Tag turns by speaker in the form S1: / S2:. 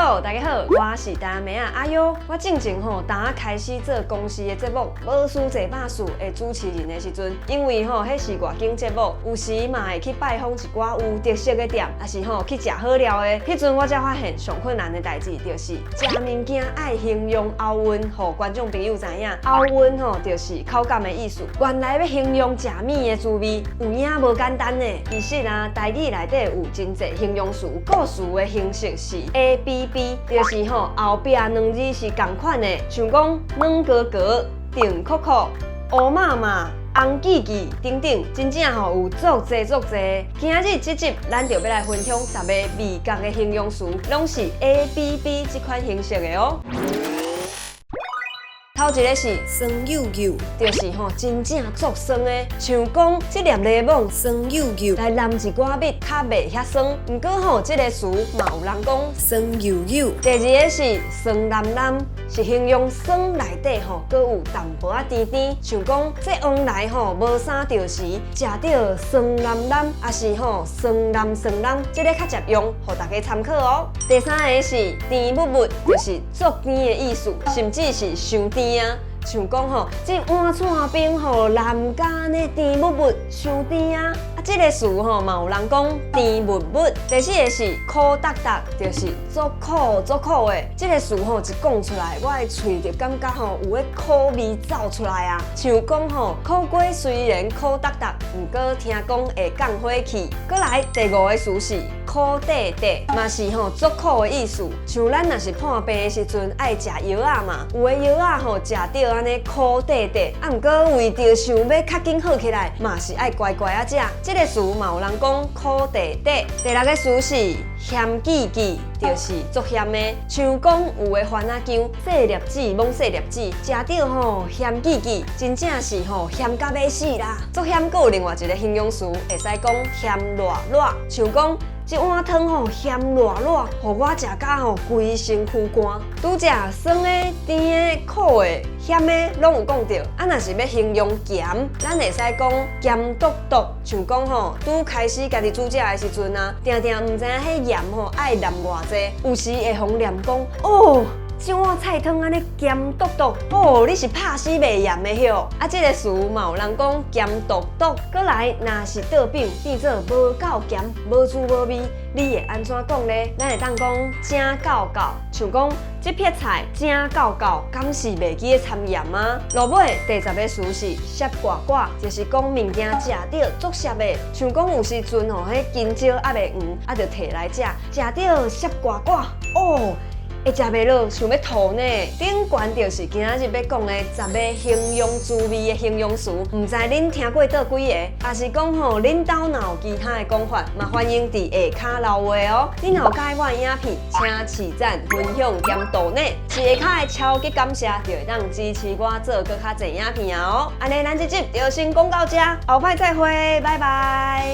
S1: Hello，大家好，我是台妹仔阿優。我進前吼，當仔開始做公視的節目《無事這百事》的主持人的時陣，因為吼，彼是外景節目，有時嘛會去拜訪一寡有特色的店，抑是吼去食好料的。彼陣我才發現上困難的代誌就是食物件愛形容喉韻，予觀眾朋友知影。喉韻吼就是口感的意思。原來欲形容食物的滋味，有影無簡單呢。其實啊，台語內底有真濟形容詞，故事的形式是 A B B，就是吼後壁兩字是仝款的，像講軟膏膏、甜可可、烏麻麻、紅記記等等，真正吼有足濟足濟。今仔日這集，咱就欲來分享十個味覺的形容詞，攏是 A B B 這款形式的哦。頭一个是酸幼幼，就是吼真正足酸的，像講這粒檸檬酸幼幼，來淋一寡蜜，較袂遐酸。毋過吼，這个詞嘛有人講酸幼幼。第二个是酸淋淋，是形容酸內底吼，閣有淡薄仔甜甜，像講這往來吼無啥著時，食著酸淋淋，抑是吼酸淋酸淋，這个較捷用，予大家參考哦。第三个是甜蜜蜜，就是足甜的意思，甚至是傷甜啊。像講吼，這碗剉冰吼淋甲按呢甜蜜蜜，傷甜啊！啊，這个詞吼嘛有人講甜蜜蜜。第四个是苦觸觸，就是足苦足苦的。這个詞吼一講出來，我的喙就感覺吼有彼苦味走出來啊。像講吼，苦瓜雖然苦觸觸，毋過聽講會降火氣。閣來第五个詞是苦塊塊，嘛是吼足苦的意思。像咱若是破病的時陣愛食藥仔嘛，有的藥仔吼食著按呢苦塊塊，啊毋過為著想欲較緊好起來，嘛是愛乖乖仔食。這个詞嘛有人講苦塊塊。第六个詞是鹹記記，就是足鹹的。像講有的番仔薑細粒子罔細粒子，食著吼鹹記記，真正是吼鹹甲欲死啦。足鹹閣有另外一个形容詞，會使講鹹辣辣，像講這碗湯吼鹹辣辣，予我食甲吼規身軀汗。拄才酸的、甜的、苦的、鹹的，攏有講著。啊，若是欲形容鹹，咱會使講鹹篤篤。像講吼，拄開始家己煮食的時陣啊，定定毋知影彼鹽吼愛淋偌濟，有時會予人念講哦，這碗菜湯按呢鹹篤篤，哦，你是拍死袂鹽的囂。啊，這个詞嘛有人講鹹篤篤。閣來，若是桌餅變做無夠鹹、無滋無味，你會按怎講咧？咱會當講正夠夠，像講這撇菜正夠夠，敢是袂記得摻鹽啊？落尾第十个詞是澀掛掛，就是講物件食著足澀的，像講有時陣吼，彼香蕉猶未黃，啊就提來食，食著澀掛掛，哦，會食袂落，想欲吐呢。頂懸就是今仔日欲講的十个形容滋味的形容詞，毋知恁聽過佗幾个？抑是講吼，恁兜若有其他的講法，嘛歡迎佇下跤留話哦。你若有佮意我的影片，請賜讚、分享兼抖內，是下跤的超級感謝，就會當支持我做閣較濟影片啊哦。按呢，咱這集就先講到這，後擺再會，拜拜。